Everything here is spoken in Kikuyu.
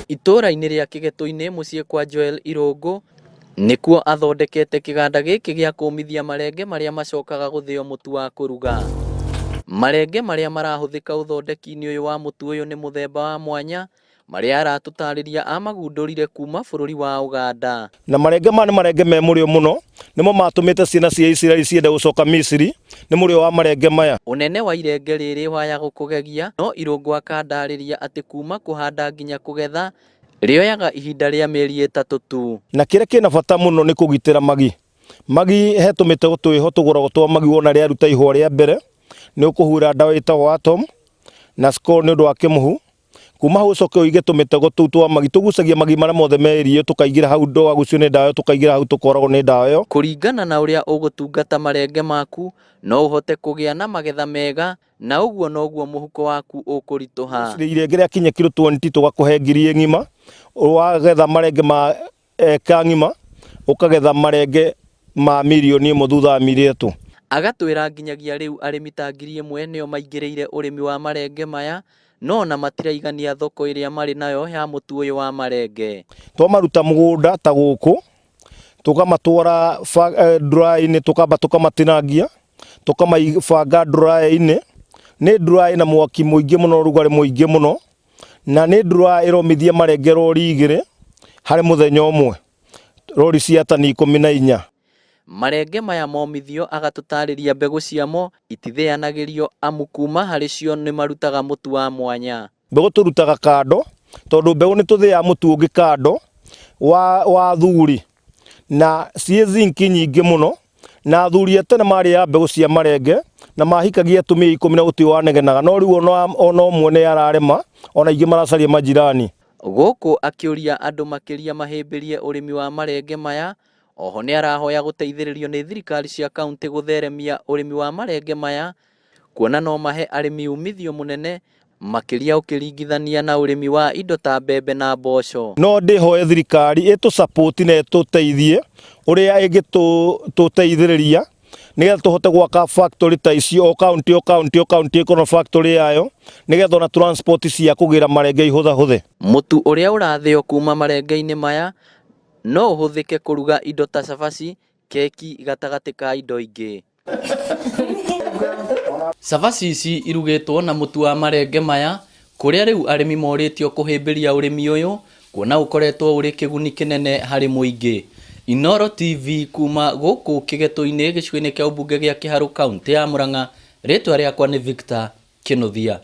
Itũũra-inĩ rĩa Kĩgetũ-inĩ mũciĩ kwa Joel Irũngũ nĩkuo athondekete kĩganda gĩkĩ gĩa kũmithia marenge marĩa macokaga gũthĩo mũtu wa kũruga. Marenge marĩa marahũthĩka ũthondeki-inĩ ũyũ wa mũtu ũyũ nĩ mũthemba wa mwanya marĩa aratũtarĩria amagundũrire kuma bũrũri wa Ũganda. Na marenge maya nĩ marenge me mũrĩo mũno, nĩmo matũmĩte ciana cia Isiraeli ciende gũcoka Misiri, nĩ mũrĩo wa marenge maya. Ũnene wa irenge rĩrĩ waya gũkũgegia, no Irũngũ akandarĩria atĩ kuma kũhanda nginya kũgetha rĩoyaga ihinda rĩa mĩeri ĩtatũ tu. Na kĩrĩa kĩna bata mũno nĩ kũgitĩra magi. Magi he tũmĩtego twĩho tũgũragwo twa magi wona rĩaruta ihũa rĩa mbere, nĩ ũkũhuhĩra ndawa ĩtagwo Atom na Score nĩ ũndũ wa kĩmũhu. Kuma hau ũcoke ũige tũmĩtego tũu twa magi, tũgucagia magi marĩa mothe me area ĩyo tũkaingĩra hau ndũgagucio nĩ ndawa ĩyo tũkaingĩra hau tũkoragwo nĩ ndawa ĩyo. Kũringana na ũrĩa ũgũtungata marenge maku, no ũhote kũgĩa na magetha mega na ũguo noguo mũhuko waku ũkũritũha. Irenge rĩakinya kiro 20 tũgakũhe ngiri ng'ima, wagetha marenge ma eka ng'ima ũkagetha marenge ma mirioni ĩmwe thutha wa mĩeri ĩtatũ. Agatwĩra nginyagia rĩu arĩmi ta 1000 nĩo maingĩrĩire ũrĩmi wa marenge maya no ona matiraigania thoko ĩrĩa marĩ nayo ya mũtu ũyũ wa marenge. Twamaruta mũgũnda ta gũkũ, tũkamatwara dry-inĩ tũkamba tũkamatinangia, tũkamabanga dry-inĩ, nĩ dry ĩna mwaki mũingĩ mũno ũrugarĩ mũingĩ mũno, na nĩ dry ĩromithia marenge rori igĩrĩ harĩ mũthenya ũmwe, rori cia tani 14. Marenge maya momithio agatũtarĩria mbegũ ciamo itithĩanagĩrio amu kuma harĩ cio nĩmarutaga mũtu wa mwanya. Mbegũ tũrutaga kando, tondũ mbegũ nĩ tũthĩaga mũtu ũngĩ kando wa, wa athuri na ciĩ zinc nyingĩ mũno na athuri a tene marĩaga mbegũ cia marenge na mahikagia atumia ikũmi na gũtirĩ wanegenaga no rĩu ona ũmwe nĩ ararema ona aingĩ maracaria majirani. Gũkũ akĩũria andũ makĩria mahĩmbĩrie ũrĩmi wa marenge maya, oho nĩarahoya gũteithĩrĩrio nĩ thirikari cia kauntĩ gũtheremia ũrĩmi wa marenge maya kuona no mahe arĩmi umithio mũnene makĩria ũkĩringithania na ũrĩmi wa indo ta mbembe na mboco. No ndĩhoe thirikari ĩtũ support na ĩtũteithie ũrĩa ĩngĩtũteithĩrĩria nĩgetha tũhote gwaka factory ta icio o county o county o county ĩkorwo na factory yayo nĩgetha ona transport cia kũgĩra marenge ihũthahũthe. Mũtu ũrĩa ũrathĩo kuma marenge-inĩ maya no ũhũthĩke kũruga indo ta cabaci, keki gatagatĩ ka indo ingĩ. Cabaci ici irugĩtwo na mũtu wa marenge maya kũrĩa rĩu arĩmi morĩtio kũhĩmbĩria ũrĩmi ũyũ kuona ũkoretwo ũrĩ kĩguni kĩnene harĩ mũingĩ. Inooro TV kuma gũkũ Kĩgetũ-inĩ gĩcigo-inĩ kĩa ũmbunge gĩa Kĩharũ kauntĩ ya Murang'a, rĩtwa rĩakwa nĩ Victor Kĩnuthia.